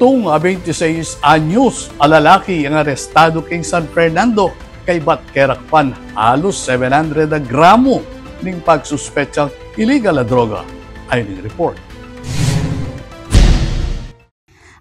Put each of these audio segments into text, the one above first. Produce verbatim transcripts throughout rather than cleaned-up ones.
Tung a bente seis anyos a lalaki ang arestado king San Fernando, kaybat kerakpan halus seven hundred a gramo ning pagsuspetsang iligal a droga. Ayon king report.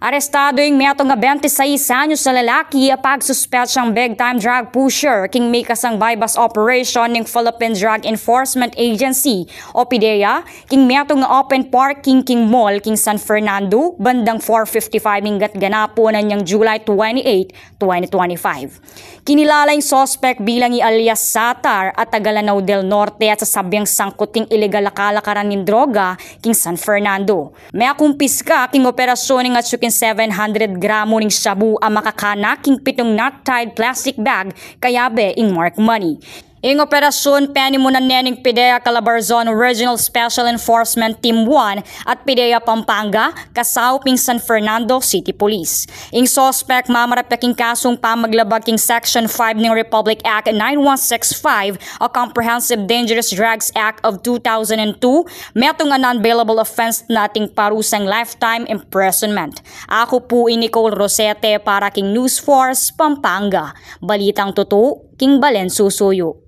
Arestado ing metung a bente seis anyos a lalaki a pagsuspetsang big time drug pusher king mikasang buy-bust operation ning Philippine Drug Enforcement Agency o PDEA king metung a open parking king mall king San Fernando bandang four fifty-five ning gatganapun anyang July twenty-eight, twenty twenty-five. Kinilala ing suspek bilang i alias Satar at taga Lanao del Norte at sasabyang sangkut king iligal a kalakaran ning droga king San Fernando. Meakumpiska king operasyun ing atsu king seven hundred gramo ning shabu a makakana king pitung knot-tied plastic bag kayabe ing marked money. Ing operasyun penimunan ne ning PDEA Calabarzon Regional Special Enforcement Team one at PDEA Pampanga, kasaup ing San Fernando City Police. Ing suspek mamarapya king kasung pamaglabag king Section five ning Republic Act nine one six five o Comprehensive Dangerous Drugs Act of two thousand and two, metung a non-bailable offense na ating parusang lifetime imprisonment. Aku pu i Nicole Rosete para king News Force Pampanga. Balitang tutu king balen susuyu.